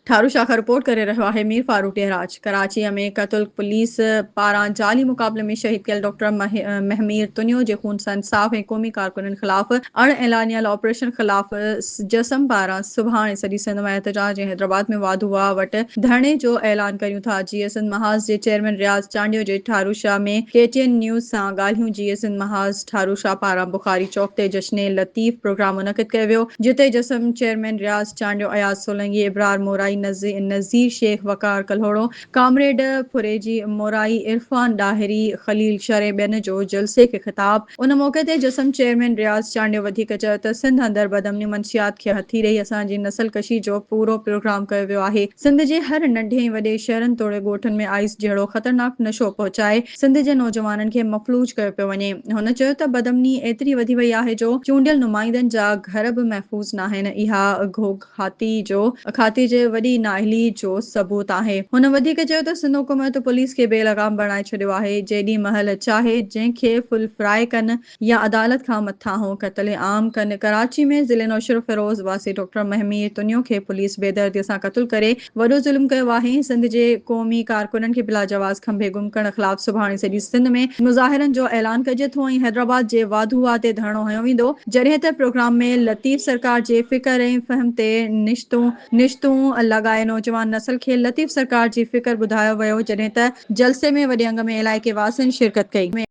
ٺاروشاه کان رپورٽ ڪري رهيو آهي مير فاروق ڏهراج ڪراچيء ۾ قتل پوليس پاران جعلي مقابلي ۾ شهيد ڪيل ڊاڪٽر مهمير تنيو جي خون سان انصاف ۽ قومي ڪارڪنن خلاف اڻ اعلانيل آپريشن خلاف جسم پاران سڀاڻي سڄي سنڌ مان احتجاج ۽ حيدرآباد ۾ واڌو واهه وٽ ڌرڻي جو اعلان ڪريون ٿا جيئي سنڌ محاذ جي چيئرمين رياض چانڊيو جي ٺاروشاه ۾ ڪي ٽي اين نيوز سان ڳالهيون جيئي سنڌ محاذ ٺاروشاه پاران بخاري چوڪ تي جشن لطيف پروگرام منعقد ڪيو ويو جتي جسم چيئرمين رياض چانڊيو، اياز سولنگي، ابرار مورائي، نذير شيخ، وقار ڪلهوڙو، ڪامريڊ ڦريجي مورائي، عرفان ڏاهري، خليل شر ۽ ٻين جو جلسي کي خطاب. ان موقعي تي جسم چيئرمين رياض چانڊيو وڌيڪ چيو ته سنڌ اندر بدامني منشيات کي هٿي ڏئي اسان جي نسل ڪشي جو پورو پروگرام ڪيو ويو آهي، سنڌ جي هر ننڍي ۽ وڏي شهرن توڙي ڳوٺن ۾ آئيس جهڙو خطرناڪ نشو پهچائي سنڌ جي نوجوانن کي مفلوج ڪيو پيو وڃي. هن چيو ته بدامني ايتري وڌي وئي آهي جو چونڊيل نمائندن جا گهر به محفوظ ناهن، اها گهوگهه کاتي جو کاتي جي وڏي نااهلي جو ثبوت آهي. هن وڌيڪ چيو ته سنڌ حڪومت پوليس کي بي لغام بڻائي ڇڏيو آهي، جيڏي مهل چاهي جنهن کي فل فرائي ڪن يا عدالت کان مٿانهون قتل عام ڪن. ڪراچي ۾ ضلعي نوشهروفيروز واسي ڊاڪٽر مهمير تنيو کي پوليس بيدردي سان قتل ڪري وڏو ظلم ڪيو آهي ۽ سنڌ جي قومي ڪارڪنن کي بلاجواز کنڀي گم ڪرڻ خلاف سڀاڻي سڄي سنڌ ۾ مظاهرن جو اعلان ڪجي ٿو ۽ حيدرآباد جي واڌو واهه تي ڌرڻو هنيو ويندو جڏهن ته پروگرام ۾ لطيف سرڪار جي فڪر ۽ فهم تي نشتون نشتون لڳائي نوجوان نسل کي لطيف سرڪار جي فڪر ٻڌايو ويو جڏهن ته جلسي ۾ وڏي انگ ۾ علائقي واسين شرڪت ڪئي.